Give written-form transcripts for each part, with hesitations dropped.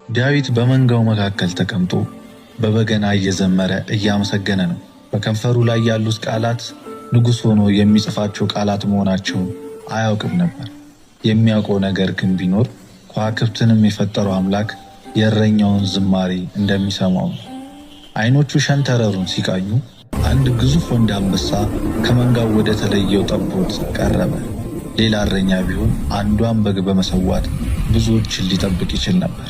ዳዊት በመንጋው መካከል ተቀምጦ በበገና እየዘመረ እያመሰገነ ነው። በከንፈሩ ላይ ያሉት ቃላት ንጉሥ ሆኖ የሚጽፋቸው ቃላት መሆናቸውን አያውቅም ነበር። የሚያውቀው ነገር ግን ቢኖር ከዋክብትንም የፈጠረው አምላክ የእረኛውን ዝማሬ እንደሚሰማው ነው። ዓይኖቹ ሸንተረሩን ሲቃኙ አንድ ግዙፍ ወንድ አንበሳ ከመንጋው ወደ ተለየው ጠቦት ቀረበ። ሌላ እረኛ ቢሆን አንዷን በግ በመሰዋት ብዙዎችን ሊጠብቅ ይችል ነበር።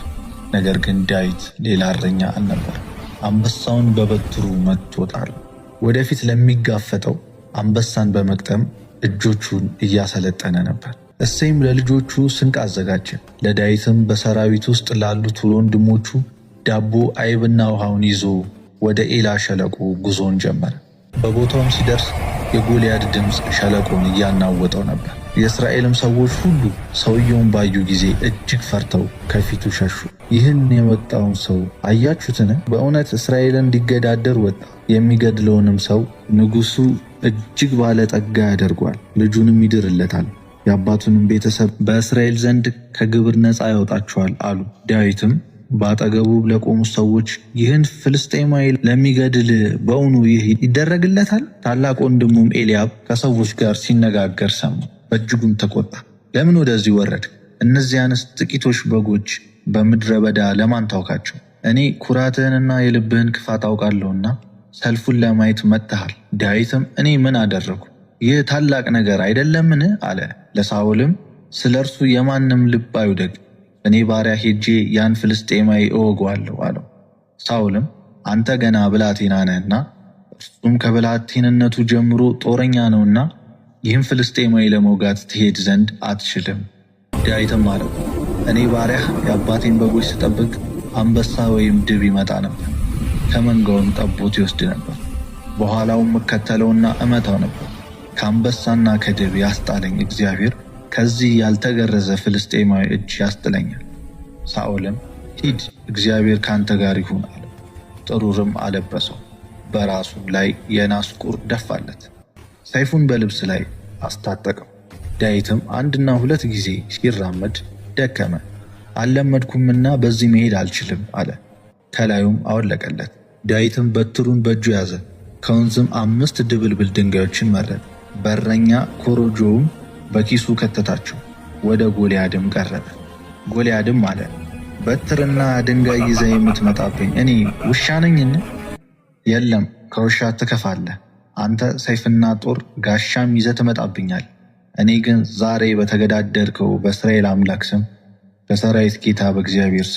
ነገር ግን ዳዊት ሌላ እረኛ አልነበር። አንበሳውን በበትሩ መትቶ ጣለው። ወደፊት ለሚጋፈጠው አንበሳን በመቅጠም እጆቹን እያሰለጠነ ነበር። እሴይም ለልጆቹ ስንቅ አዘጋጀ። ለዳዊትም በሰራዊት ውስጥ ላሉት ወንድሞቹ ዳቦ፣ አይብና ውሃውን ይዞ ወደ ኤላ ሸለቆ ጉዞን ጀመረ። በቦታውም ሲደርስ የጎልያድ ድምፅ ሸለቆን እያናወጠው ነበር። የእስራኤልም ሰዎች ሁሉ ሰውየውን ባዩ ጊዜ እጅግ ፈርተው ከፊቱ ሸሹ። ይህን የመጣውን ሰው አያችሁትን? በእውነት እስራኤልን እንዲገዳደር ወጣ። የሚገድለውንም ሰው ንጉሡ እጅግ ባለጠጋ ያደርጓል፣ ልጁንም ይድርለታል፣ የአባቱንም ቤተሰብ በእስራኤል ዘንድ ከግብር ነፃ ያወጣቸዋል አሉ። ዳዊትም በአጠገቡ ለቆሙ ሰዎች ይህን ፍልስጤማዊ ለሚገድል በእውኑ ይህ ይደረግለታል? ታላቅ ወንድሙም ኤልያብ ከሰዎች ጋር ሲነጋገር ሰማ፣ በእጅጉም ተቆጣ። ለምን ወደዚህ ወረድ? እነዚያንስ ጥቂቶች በጎች በምድረ በዳ ለማን ታውካቸው? እኔ ኩራትህንና የልብህን ክፋት አውቃለሁና ሰልፉን ለማየት መጥተሃል። ዳዊትም እኔ ምን አደረግሁ? ይህ ታላቅ ነገር አይደለምን? አለ። ለሳኦልም ስለ እርሱ የማንም ልብ አይውደቅ፣ እኔ ባሪያ ሄጄ ያን ፍልስጤማዊ እወገዋለሁ አለው። ሳኦልም አንተ ገና ብላቴና ነህና እርሱም ከብላቴንነቱ ጀምሮ ጦረኛ ነውና ይህም ፍልስጤማዊ ለመውጋት ትሄድ ዘንድ አትችልም። ዳዊትም አለው፣ እኔ ባሪያህ የአባቴን በጎች ስጠብቅ አንበሳ ወይም ድብ ይመጣ ነበር፣ ከመንጋውም ጠቦት ይወስድ ነበር። በኋላውም እከተለውና እመታው ነበር። ከአንበሳና ከድብ ያስጣለኝ እግዚአብሔር ከዚህ ያልተገረዘ ፍልስጤማዊ እጅ ያስጥለኛል። ሳኦልም ሂድ፣ እግዚአብሔር ከአንተ ጋር ይሁን አለው። ጥሩርም አለበሰው፣ በራሱም ላይ የናስ ቁር ደፋለት፣ ሰይፉን በልብስ ላይ አስታጠቀው። ዳዊትም አንድና ሁለት ጊዜ ሲራመድ ደከመ። አልለመድኩምና በዚህ መሄድ አልችልም አለ። ከላዩም አወለቀለት። ዳዊትም በትሩን በእጁ ያዘ፣ ከወንዝም 5 ድብልብል ድንጋዮችን መረጠ። በረኛ ኮረጆውም በኪሱ ከተታቸው። ወደ ጎልያድም ቀረበ። ጎልያድም አለ፣ በትርና ድንጋይ ይዘህ የምትመጣብኝ እኔ ውሻ ነኝን? የለም፣ ከውሻ ትከፋለህ። አንተ ሰይፍና ጦር ጋሻም ይዘህ ትመጣብኛል። እኔ ግን ዛሬ በተገዳደርከው በእስራኤል አምላክ ስም፣ በሰራዊት ጌታ በእግዚአብሔር ስም